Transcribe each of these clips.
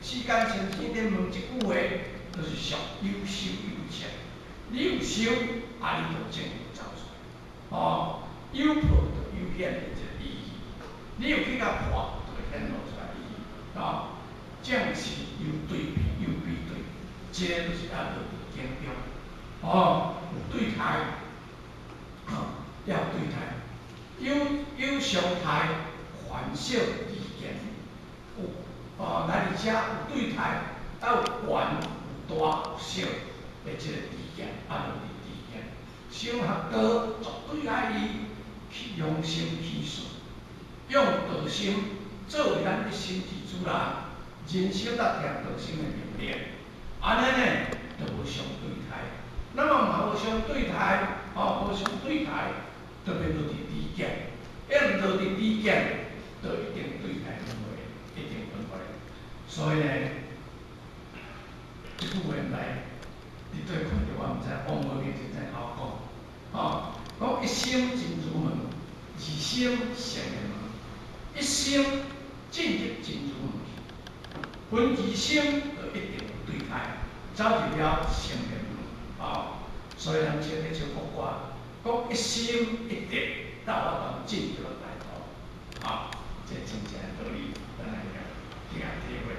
世間先生咧問這句話，就是屬有修有證。你有修，啊，你就證有走出來。哦，有破就有顯的這個意義。你有去共破，就會顯露出來意義。哦，正是有對比，有比對，這個就是愛落佇經中。哦，有對待，哦，要對待，有相待，還小知見，有哦，來佇遮有對待，啊有懸有大有小的這個知見，啊落佇知見。修學道絕對愛伊去用心去思，用道心作為咱一心之主人，人生才聽道心的命令，按呢呢就無相對待。那麼嘛無相對待，哦，無相對待，就袂落佇知見，一落佇知見，就一定對待輪迴，一定輪迴。所以呢，這句話來，你對看著我毋知，王無明真正好講，哦，講一心真如門，二心聖言門，一心進入真如門去，分二心就一定有對待，走入了聖言門。哦，所以咱唱咧唱國歌，講一心一德，才有法度進入大道。啊，這真正的道理，咱來去共體會。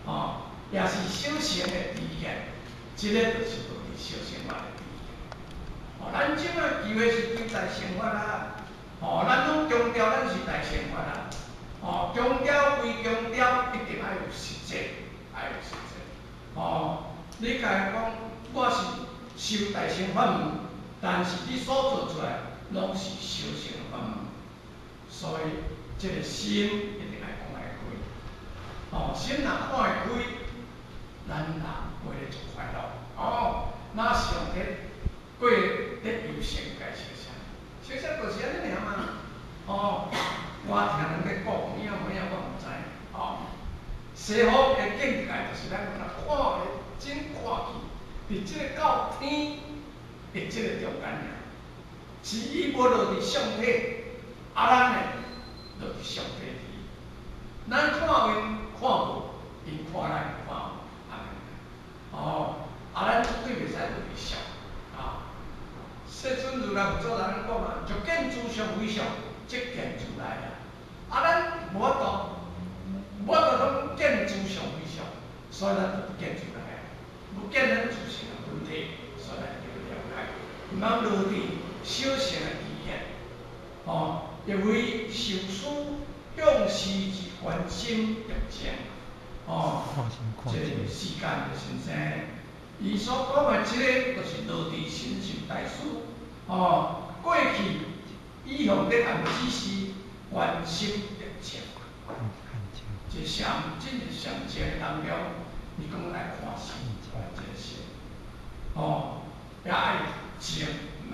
哦，也是小乘的知見，這個就是落佇小乘法的知見。哦，咱這擺求的是求大乘法啊。哦，咱攏強調咱是大乘法啊。哦，強調歸強調，一定愛有實際，愛有實際。哦，你家講我是修大乘法門，但是你所做出來攏是小乘法門，所以這個心一定愛看會開。哦，心若看會開，咱人過咧就快樂。哦，哪像咧過咧遊仙界小聲，小聲就是按呢爾嘛。哦，我聽人咧講，有影無影我毋知。哦，西方的境界就是咱若看咧真看去。佇這個到天的這個中間爾，是伊無落佇相體，啊咱呢落佇相體裡。咱看𪜶看無，𪜶看咱看有，按呢。哦，啊咱絕對袂使落佇相，啊。世尊如來佛祖安呢講啊，若見諸相非相，即見如來啊。啊，咱無法度，無法度講見諸相非相，所以咱就不見如來啊。無見咱自性的本體，所以咱就了解，毋通落佇小乘的知見，哦，因為受師向師之觀心得證，哦，這個世間的先生，伊所講的這個，就是落佇神秀大師，哦，過去伊向咧暗指示觀心得證，這禪進入禪靜當中，伊講愛看心，看這個心，哦，也愛靜，毋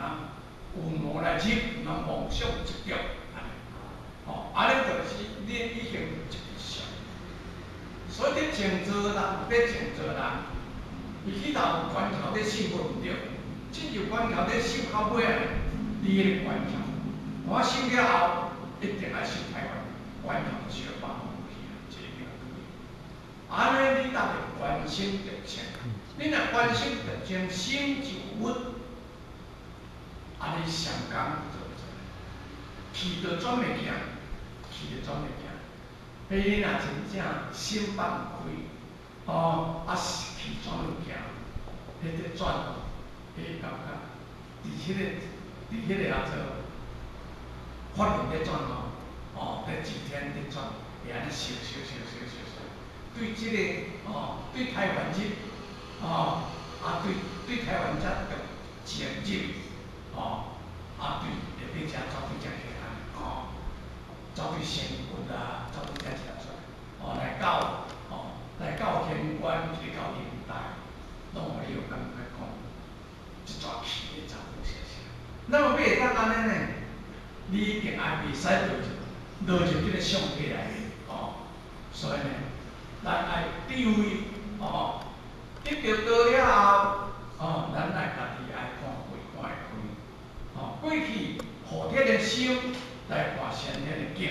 通有魔來入，毋通妄想執著，按呢，哦，按呢就是你已經一個相。所以佇靜坐人，佇靜坐人，伊去頭關頭咧修無毋對，進入關頭咧修到尾仔，你彼個關頭，我修了後，一定愛修台灣，關頭就修北方去啊，這個道理。按呢，你才會觀心得證。你若觀心得證，心就穩，按呢雙工做會出來，氣就轉袂行，氣就轉袂行。彼你若真正心放開，哦，啊氣轉會行，彼個轉，彼感覺，佇彼個叫做法輪咧轉吼，哦，佇幾天咧轉，會按呢燒燒燒燒燒燒，對這個哦，對台灣入，哦，啊對對台灣遮著漸入，哦，啊對下底遮走對遮起來，哦，走對仙骨啊，走對遮遮出來，哦來到，哦來到玄關，一直到靈台，攏予你有感覺講，這逝氣咧走有啥啥。那麼欲會當按呢呢？你一定愛袂使落入這個相體內面，哦，所以呢，咱愛智慧，哦，得著道了後，哦，咱愛家己愛看開，看會開，哦，過去後天的心來看先天的境，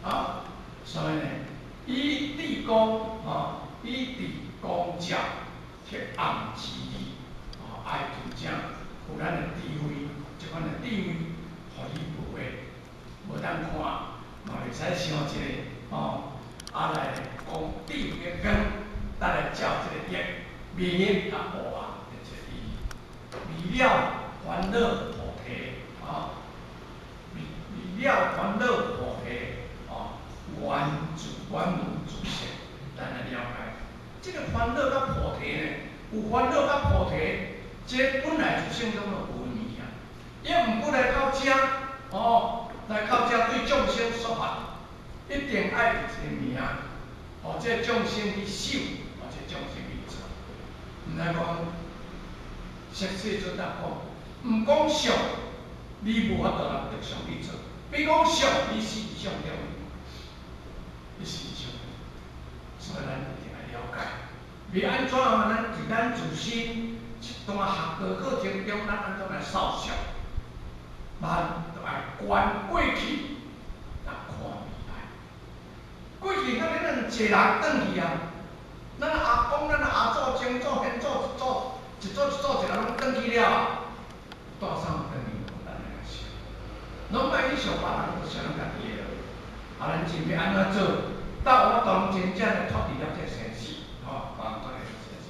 啊，所以呢，以智光，哦，以佇光照黑暗之理，哦，愛真正有咱的智慧，這款的智慧，予你無的，無當看，嘛袂使想一个，哦，啊來講智慧的光，咱來照這個業，明甲烏暗的這個意義，未了煩惱菩提，哦，未了煩惱菩提，哦，源自原無自性，咱來了解。這個煩惱佮菩提呢，有煩惱佮菩提，這本來自性中就無物件，伊毋過來到遮，哦，來到遮對眾生說法，一定愛有一個名，哦，這眾生去修，哦，這眾生去做，毋知講，釋世尊才講，毋講相，你無法度人著相去做；比講相，你死佇相中，你死佇相中，所以咱一定愛了解。欲按怎啊？咱佇咱自身這段學道過程中，咱按怎來掃相？咱就愛觀過去，來看未來。過去咱咱濟人轉去啊，咱阿公、咱阿祖、曾祖、先祖一祖、一祖一祖一人攏轉去了啊，帶啥物轉去？咱來想，攏莫去想別人，就想咱家己的。啊，咱真欲按怎做？到我當真正來脫離了這個生死，吼，脫離這個生死。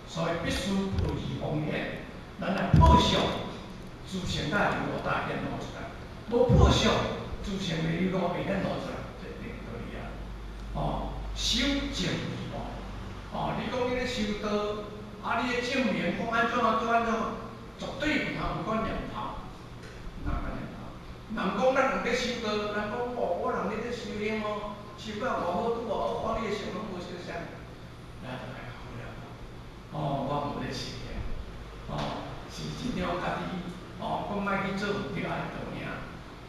所以必須破疑風險，咱來破相，自性才會流露大顯露出來。無破相，自性袂流露袂顯露出來，這一定道理啊。哦，修證理哦，哦，你講你咧修道，啊，你咧證明講按怎做按怎，絕對毋通有款念頭，毋通款念頭。人講咱人咧修道，人講哦，我人咧咧修行哦，修到偌好，拄偌好，看你的相攏無相像，咱就愛好了。哦，我無咧修行，哦，是盡量家己，哦，講莫去做毋對的道爾，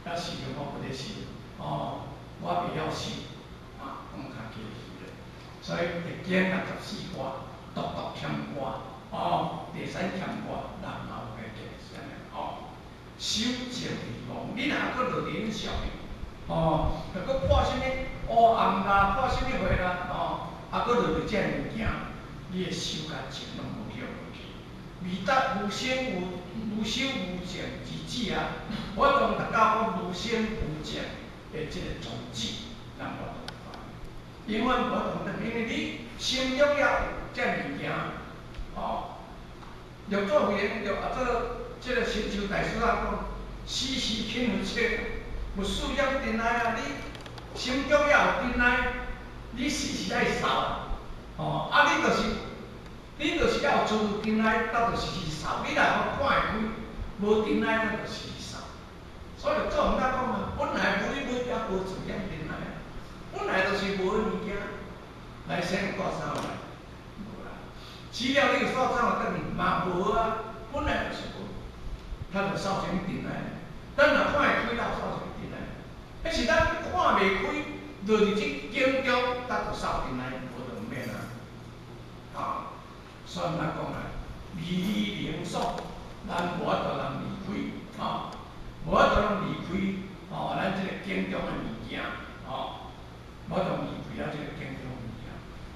抑是我無咧修，哦，我袂曉修，啊，講較客氣咧。所以會經64卦，獨獨乾卦，哦，第三乾卦，人嘛有個見識呢，哦，修正理妄，你若閣落佇恁上面，哦，若閣破啥物烏暗啦，破啥物貨啦，哦，啊，閣落佇這物件，你的修甲證攏無去無去，未得無生無無修無證之智啊！我當大家講無生無證的這個宗旨，咱無法度看，永遠無法度，因為你心中也有這物件，哦，六祖慧能就啊做這個神秀大師啊講，時時勤拂拭，勿使惹塵埃啊！你心中也有塵埃，你時時愛掃，哦，啊你就是，你就是要有做塵埃，咱就時時掃。你若看會開，無塵埃，咱就時時掃。所以祖人家講啊，本來無你無也無做染塵埃，本來就是無的物件，來生帶啥來？無啦。死了你有掃啥來轉去？嘛無啊，本來就是無，他就掃啥物塵埃？咱若看會開，咱有掃啥物塵埃？彼是咱看袂開，落佇這境中，咱就掃塵埃，無就毋免啊。啊，所以咱講啊，離離靈所，咱無法度人離開，啊，無法度人離開，哦，咱這個境中的物件，哦，無法度離開咱這個境中的物件，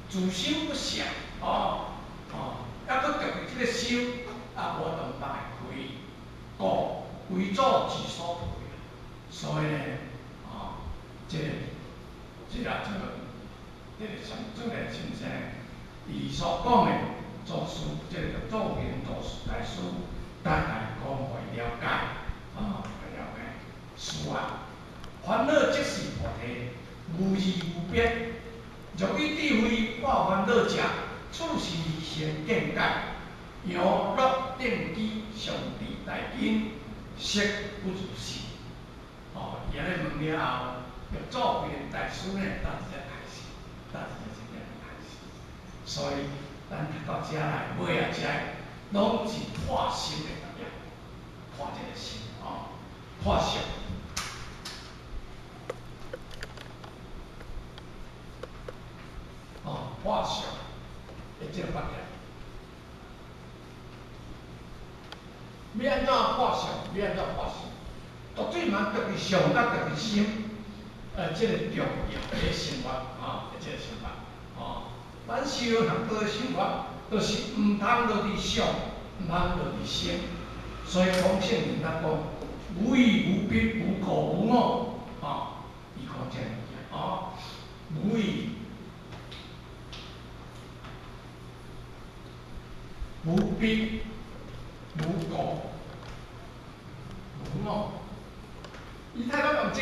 自心不想，哦，哦，抑閣著這個心，啊，無法度放會開，故唯祖之所培，所以呢，哦，這個，這個這個，這個上這個先生，伊所講的祖師，這個祖賢祖師大師，大概講會了解，啊，會了解。是啊，煩惱即是菩提，無二無別。若以智慧破煩惱者，此是離行見解，揚樂定機，上智大根，色不如是。哦，伊按呢問了後，六祖慧能大師呢，到這開始，到這真正開始。所以，咱讀到遮來，尾仔遮，攏是破心的代表，破這個心，哦，破相。哦，破相的這個法念。欲按怎破相？欲按怎破相？絕對嘛，著是相甲著是心，這個重要的生活，啊，這個生活，哦，咱修行道的心法，就是毋通落佇相，毋通落佇心。所以講聖人才講，無依無別無故無我，吼，伊講這物件，吼，無依無別無故無我，伊太攏用這字，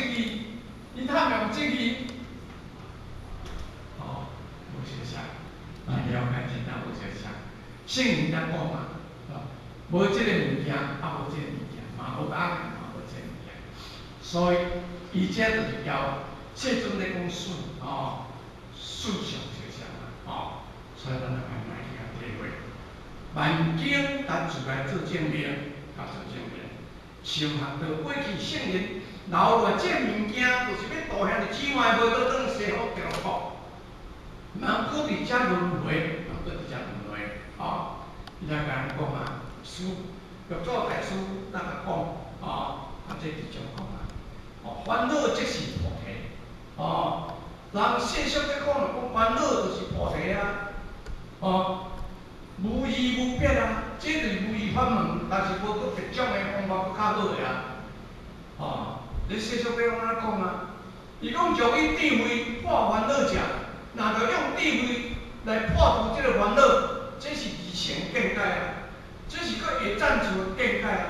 伊太用這字，吼，無相像，啊，了解真正無相像。聖人才講啊，無這個物件，啊無這個物件，嘛無答案，嘛無這個物件。所以，伊這就是叫世尊咧講事，吼，事相相像啊，吼，所以咱來慢慢去共體會。萬經咱自來做證明，共做證明。修學道過去聖人留落來這物件，就是欲度兄弟姊妹袂閣轉西方極樂國。毋通閣佇遮輪迴，毋通閣佇遮輪迴，吼。伊才共咱講啊，師六祖大師咱共講，吼，啊，這直接講啊，哦，煩惱即是菩提，哦，人世俗咧講就講煩惱就是菩提啊，哦，無依無別啊，這就是無依法門，但是無閣別種的方法閣較好的啊，哦，你世俗咧按怎講啊？伊講若以智慧破煩惱者，若著用智慧來破除這個煩惱，這是二乘見解啊，這是閣下層次的見解啊。